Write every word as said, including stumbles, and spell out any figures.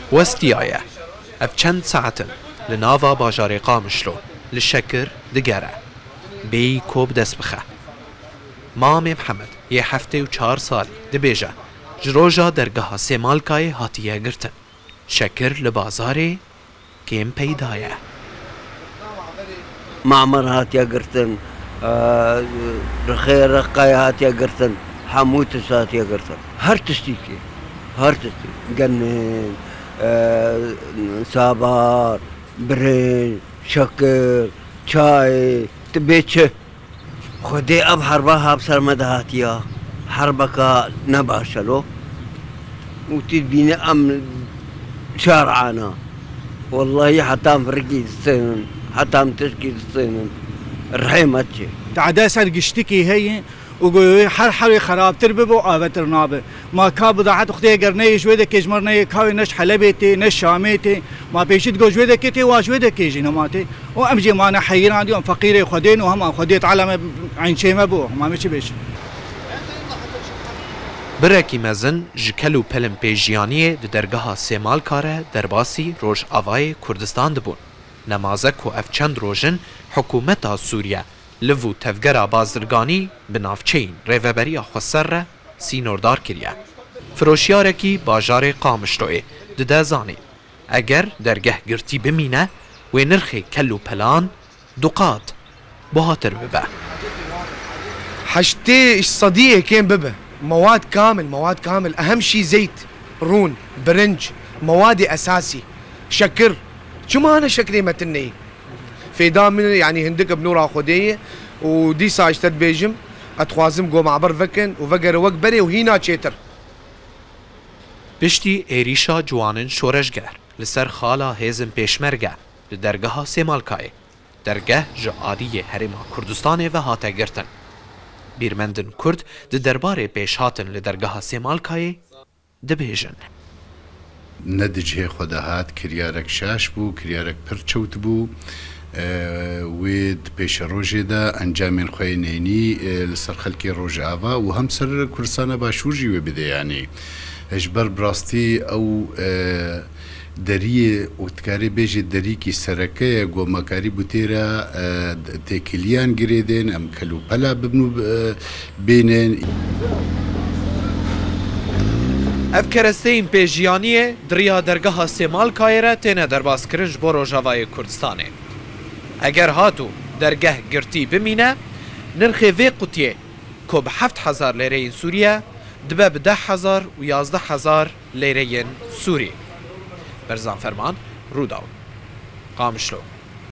Westiyaye. Ev çend saet in li nava bajarê Qamişlo li Şekir digere. Bêyî ku bi dest bixe. Mamê Mihemed yê heftê û çar salî dibêje, ji roja dergeha Sêmalkayê hatiye girtin. Şekir li bazarê kêm peyda ye. Mamar hatiye girtin, e, rixê reqayê hatiye girtin, hemû tişt hatiye girtin. Her tiştîkê, her tiştî. Genin, e, sabar, birinc, şekir, çay, tu bê çi. Xwedê ev herba ha bi ser me de hatiya. Herbeka ne baş e lo. Û tu dibîne em şar ana. Wellahî heta em firikî distênin, heta em tişkî distênin. Rihê me diçe. Tade ser giştikî heye û goyê her herê xerabtir bibe û avetir nabe. Ma ka bidaet xwedê eger neyê ji wê dekê ji mir neyê, ka wê ne ji Helebê tê, ne Şamê tê. Ma pêşî digo ji wê dekê tê, wa ji wê dekê jî nema tê. Û em jî mane heyran dî, em feqîrê Xwedê ne û hema Xwedê Teala me eynçê me bû, hema me çi bêjin. Birekî mezin ji kel û pelin pêjiyaniyê di dergeha Sêmalka re derbasî Rojavayê Kurdistan dibûn. Nemaze ku ev çend roj in, hikûmeta Sûriye liv û tevgera bazirganî bi navçeyên Rêveberiya Xweser re sînordar kiriye. Firoşiyarekî bajarê Qamişloyê dide zanîn, eger dergeh girtî bimîne, wê nirxê kel û pelan du qat buhatir bibe. Heştê sedî yê kêm bibe. Mewad kamil, mewad kamil. Ehem şî zeyt, rûn, birinc, mewadê esasî, şekir. Çima ne şekirê me tune ye? Fêda min, yanî hindik bi nûra Xwedê ye û dîsa ji te dibêjim, ez dixwazim ku me ber vekin û vegere wek berê û hîna çêtir. Piştî êrîşa ciwanên şoreşger li ser xala hêzên pêşmerge li dergeha Sêmalkayê, dergeh ji aliyê Herêma Kurdistanê ve hate girtin. Bîrmendin Kurd di derbarê pêşhatin li dergeha Sêmalkayê dibêjin. Ne di cihê xwe de hat, kiryarek şaş bû, kiryarek pir çewt bû. E, wê di pêşerojê de encamên xwe yên hênî, e, li ser xelkê Rojava û hem ser Kurdistana Başûr jî wê bide, yanî. E, ji ber bi rastî ew, e, deriyê û dikarê bêjê derîkî sereke ye, ku me karî bû tê re, e, têkiliyan girêdên, em kel û pela bibin û, e, bênin. Ev keresteyên pêjiyaniyê di riya dergeha Sêmalkayê re têne derbas kirin ji bo Rojavayê Kurdistanê. Eger hat û dergeh girtî bimîne, nirxê vê qutiyê ku bi heft hezar lêreyên Sûrî ye, dibe bi deh hezar û yazdeh hezar lêreyên Sûrî. Berzan Ferman, Rûdaw, Qamişlo.